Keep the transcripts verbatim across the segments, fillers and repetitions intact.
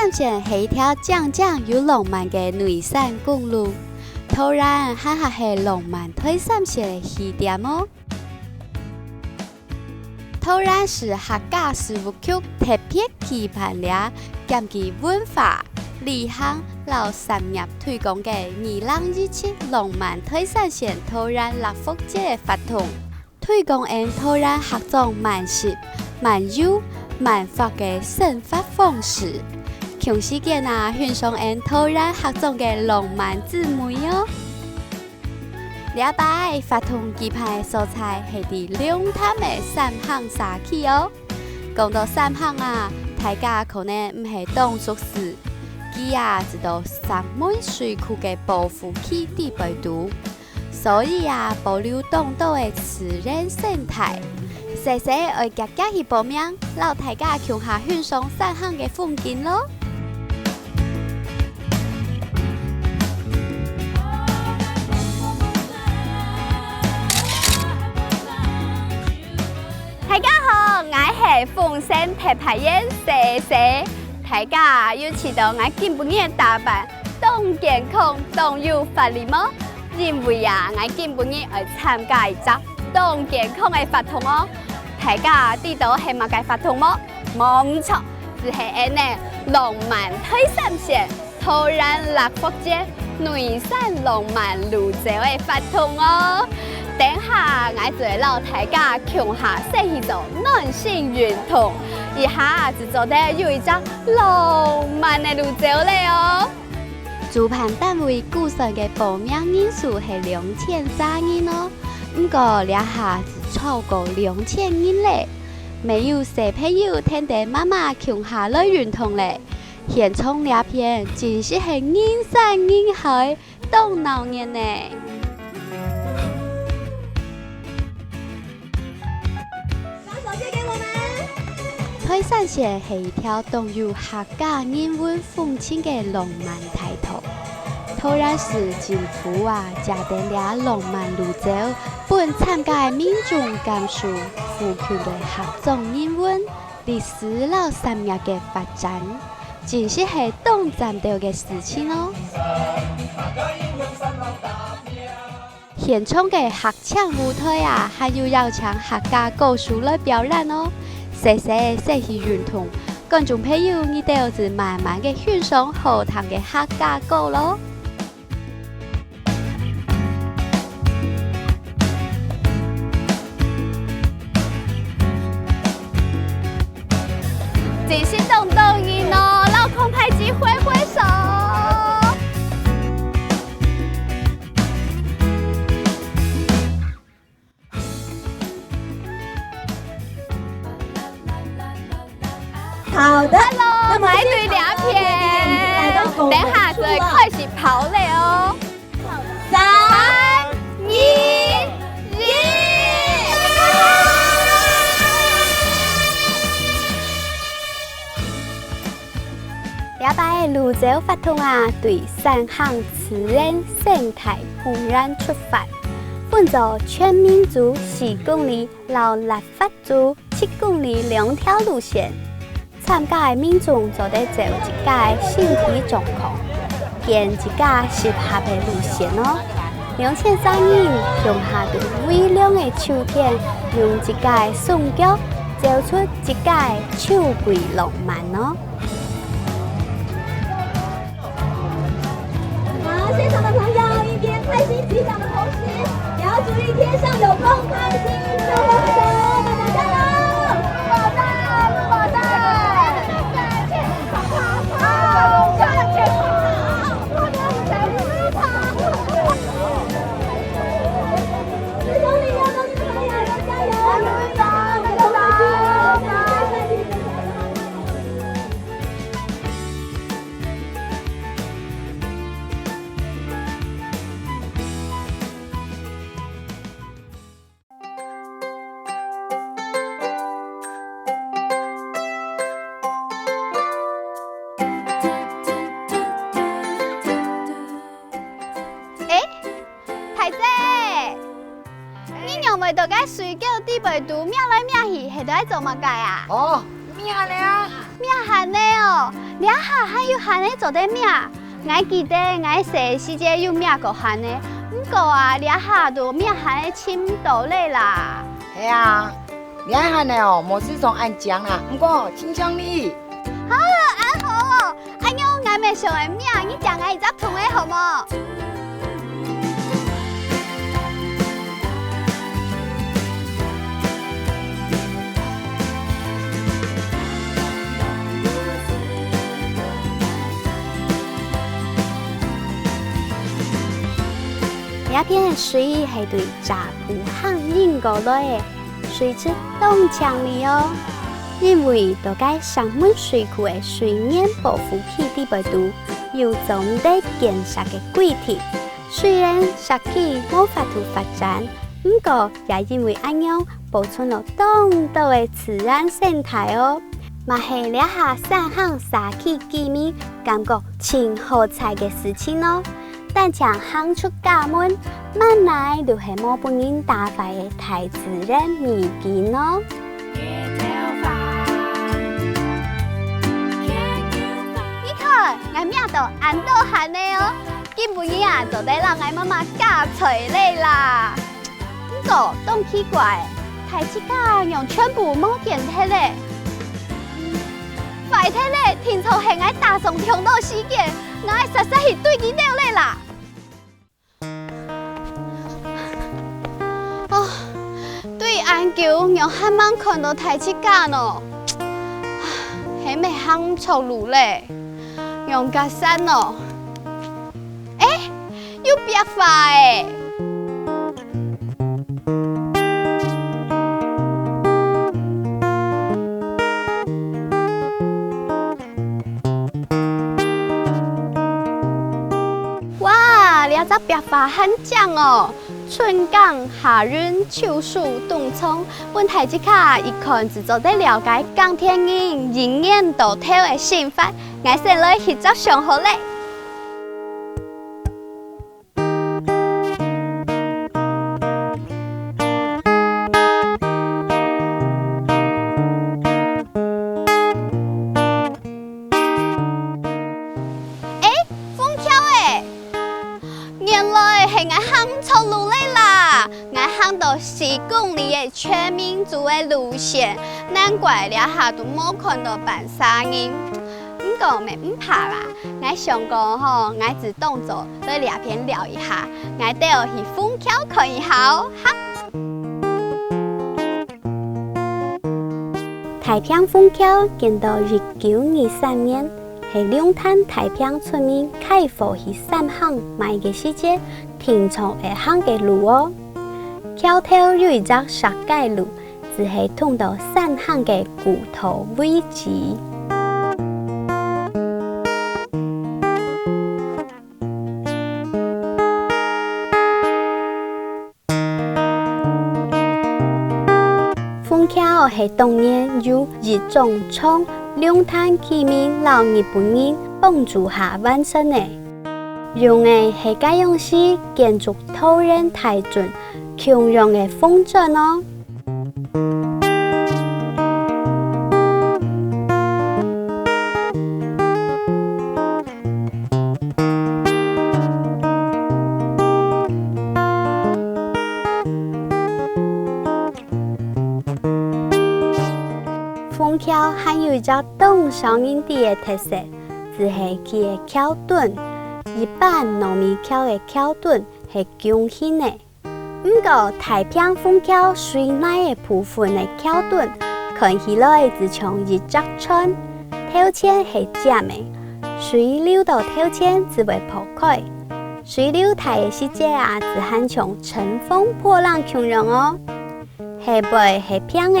三線係一條靚靚又浪漫个內山公路，桃園還較係浪漫台三線个起點哦。桃園市客家事務局特別舉辦了兼具文化、旅行摎產業推廣个二零一七浪漫台三線桃園六福節个活動。 推廣𫣆桃園客庄慢食、慢遊、慢活个生活方式，共時間啊，欣賞𫣆桃園客庄个浪漫之美哦。這擺活動舉辦个所在係在龍潭个三坑社區哦。講到三坑啊，大家可能毋係當熟識，佢啊，就在石門水庫个保護區底背肚。 所以啊，保留當多个自然生態。細細愛遽遽去報名，摎大家共下欣賞三坑个風景咯。大家好，𠊎係風神特派員細細。大家有試著𠊎今晡日个打扮，當健康，當有活力無？ 因為啊，𠊎今晡日愛參加一隻當健康个活動哦。大家知著係麼个活動無？無毋著，就係𫣆个浪漫台三線、桃園六福節、內山浪漫路走个活動哦。等下𠊎就會摎大家共下先去做暖身運動，一下就做得有一隻浪漫个路走了哦。 主辦單位估算个報名人數係兩千儕人哦，毋過這下就超過兩千人咧。乜有細朋友跈等媽媽共下來運動咧，現場這片真實係人山人海，當鬧熱呢！ 把手借給我們。台三線係一條當有客家人文風情个浪漫大道。桃園市政府啊，借等這浪漫路走，分參加个民眾感受附近个客庄人文、歷史摎產業个發展，真實係當讚頭个事情哦。 現場个客情舞台啊，還有邀請客家歌手來表演哦。細細先去運動，觀眾朋友你兜就慢慢个欣賞好聽个客家歌咯。 真實當多人哦，摎空拍機揮揮手。好的，Hello，那麼接下來我們對這片，來到狗狗等下就會開始跑了哦。 三、二、一。這擺个路走活動啊，對三坑自然生態公園出發，分做全民族四公里摎立法 走七公里兩條路線。參加个民眾做得照自家个身體狀況，揀自家適合个路線哦。兩千儕人共下在微涼个秋天，用自家个雙腳走出自家个秋季浪漫哦。 好，現場的朋友，一邊開心擊掌的同時，也要注意天上有空拍機，拍拍手，大家加油！欸，大姐，你仰會在該水溝底背肚摸來摸去，係在做麼个啊？哦，摸咧啊！覓蜆仔哦，這下還有蜆仔做得覓。𠊎記得𠊎細時節有覓過蜆仔，毋過啊，這下都覓蜆仔尋毋到咧啦。係啊，這蜆仔哦，無市場恁靚啦，毋過真靚哩。好，恁好哦，恁樣𠊎乜上去覓，你借𠊎一隻桶仔好無？ 這片个水係對遮埔塍引過來个，水質當淨俐哦。因為在該石門水庫个水源保護區裡背肚，有總得建設个規定，雖然社區無法度發展，毋過也因為恁樣保存了當多个自然生態哦。 嘛係這下散行社區居民感覺盡好彩个事情哦。單淨行出家門，滿哪就係無分人打壞个大自然美景哦。你看，𠊎覓到恁多蜆仔哦，今晡日啊，做得摎𠊎媽媽加菜咧啦。 毋過，當奇怪，大自家仰全部無見忒咧？壞忒咧，定著係𠊎打爽忒多時間，𠊎煞煞去追佢兜咧啦！哦，追恁久，仰還吂看到大自家呢？係毋係行錯路咧？仰結煞呢？ 欸，有壁畫欸！哇，這隻壁畫還靚哦！春耕夏耘秋收冬藏，分大自家一看就做得了解耕田人一年到頭个生活。𠊎先來去翕相好咧。 欸，紅橋欸！原來係𠊎行錯路咧啦！𠊎行到四公里个全民族个路線，難怪這下都無看到半儕人。毋過乜毋怕啦，𠊎想講吼，𠊎就當做 來這片尞一下，𠊎兜去紅橋看一下哦，哈！大坪紅橋建到一九二三年，係龍潭大坪村民開火去散行買个時節，定著會行个路哦。橋頭有一隻石階路，就係通到散行个古道遺址。 紅橋係當年由一莊莊龍潭居民摎日本人幫助下完成个，用个係該央時建築桃園大圳共樣个紅磚哦。 紅橋還有一隻當少人知个特色，就係佢个橋墩。一般糯米橋个橋墩係弓形个， 毋過大坪紅橋水泥个部分个橋墩，看起來就像一隻船，頭前係尖个，水流到頭前就會破開。水流大个時節啊，就還像乘風破浪共樣哦。下背係平个，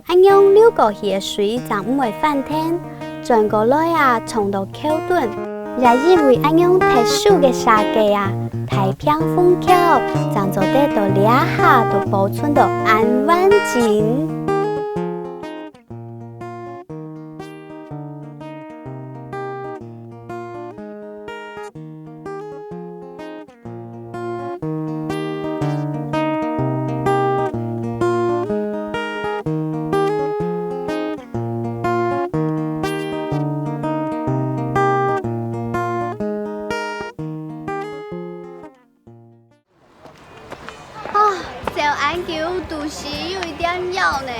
恁樣流過去个水正毋會翻騰，轉過來啊，撞到橋墩。也因為恁樣特殊个設計啊，大坪紅橋正做得到這下都保存到恁完整。走恁久肚屎有一點枵呢。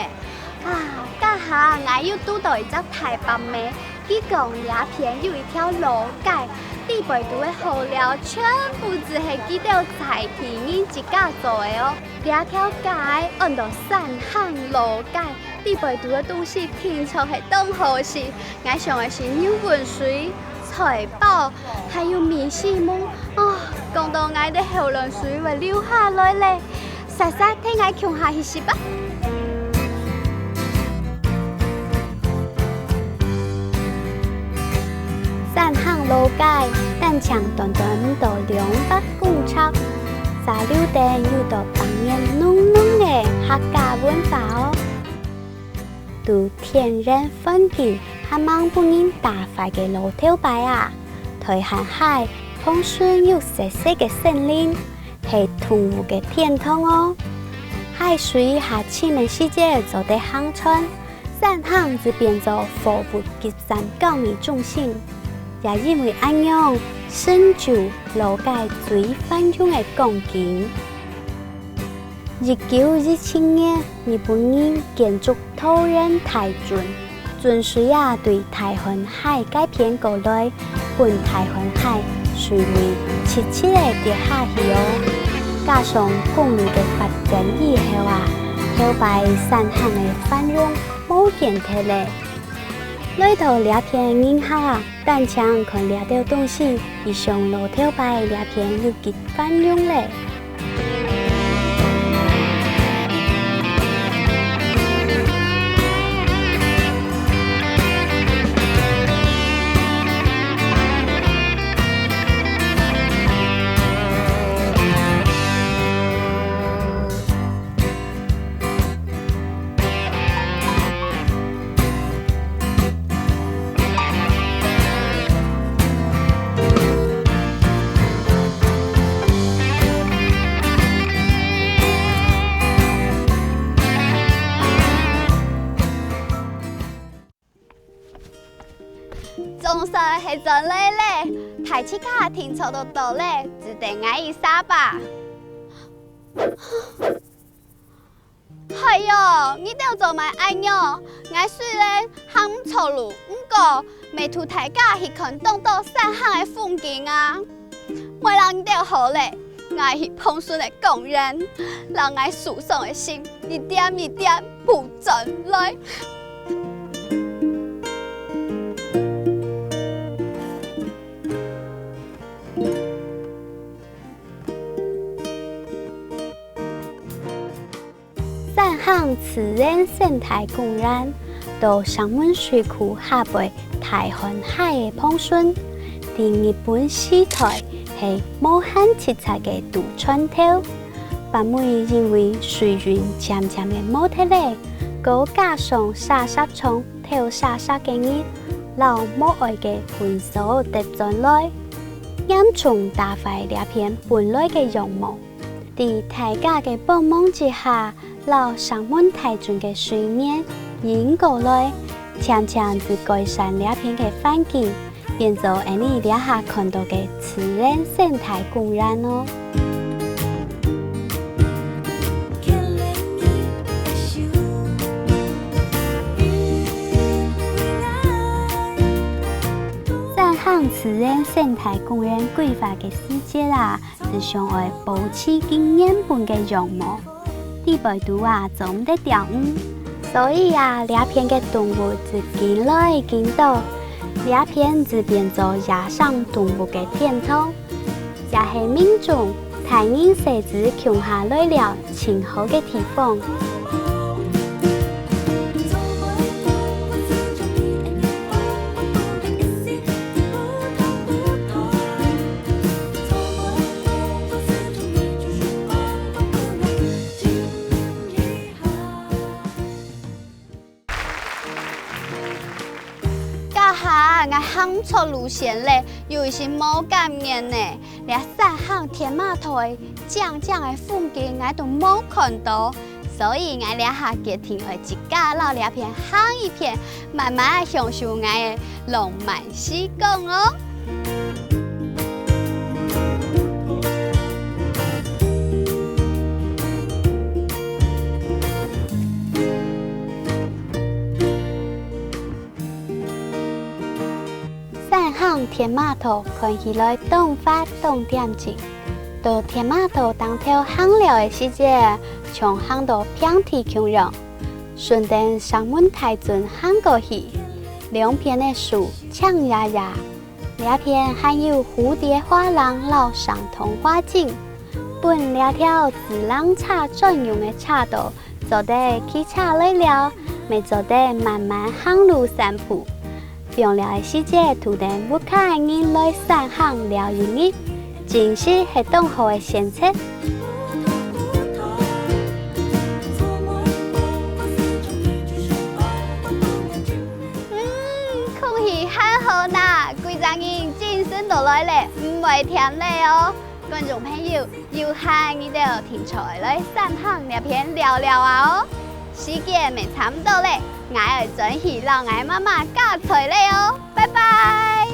啊，這下𠊎又堵著一隻大伯姆，佢講這片有一條老街，裡背肚个好料全部就係佢兜在地人自家做个哦。這條街安到山坑老街，裡背肚个東西定著係當好食。 𠊎想个係牛汶水、菜包，還有米線饃。哦，講到𠊎个口涎水會流下來咧。煞煞，㧯𠊎共下去食吧。山坑老街，單淨短短毋到兩百公尺，沙溜頂有著百年濃濃个客家文化哦。 在天然環境還吂分人打壞个老頭擺啊，大漢溪旁脣有細細个森林，係動物个天堂哦。溪水下深个時節做得行船，山坑就變做貨物集散交易中心。也因為恁樣，成就老街最繁榮个光景。 一九一七年，日本人建築桃園大圳，圳水啊對大漢溪該片過來，分大漢溪水位直直个跌下去哦。加上公路个發展以後啊，頭擺山坑个繁榮無見忒咧。來到這片个人客啊， 單淨看這兜東西，已想老頭擺這片有幾繁榮咧。 總算係轉來咧，大自家定著到到咧，只等𠊎一儕吧。 哎喲，你兜做麼个恁樣？𠊎雖然行毋著路，毋過乜渡大家去看當多山坑个風景啊！莫摎你兜好咧，𠊎去旁脣个公園，摎𠊎受傷个心一點一點補轉來。 山坑自然生態公園，在石門水庫下背大漢溪个旁脣，在日本時代係無限直掣个渡船頭。北尾因為水運漸漸个無忒咧，過加上沙石場偷沙石个人，摎無愛个分手得轉來，嚴重打壞這片本來个樣貌。 在大家个幫忙之下，摎石門大圳个水源引過來，漸漸就改善這片个環境，變做𫣆俚這下看到个自然生態公園哦。山坑自然生態公園規劃个時節啊， 就想愛保持佢原本个樣貌，裡背肚啊做毋得調魚。所以啊，這片个動物就緊來緊多，這片就變做野生動物个天堂，也係民眾大人細子共下來尞盡好个地方。 這下𠊎行毋著路線咧，有一息無甘願呢。這山坑鐵馬道个靚靚个風景𠊎都無看到，所以𠊎這下決定愛自家摎這片行一遍，慢慢仔享受𠊎个浪漫時光哦。天馬道看起來當闊當恬靜。到天馬道頂頭行尞个時節，像行到平地共樣，順等石門大圳行過去，兩片个樹青野野。這片還有蝴蝶畫廊摎城通花徑，分這條自行車專用个車道 做得騎車來尞，乜做得慢慢行路散步。放尞个時節，渡等屋下个人來散行尞一日，真實係當好个選擇。嗯，空氣還好哪，歸隻人精神都來咧，毋會忝咧哦。 觀眾朋友，有閒你兜定著愛來山坑這片尞尞啊哦！時間乜差毋多咧，𠊎愛轉去摎𠊎媽媽加菜咧哦，拜拜！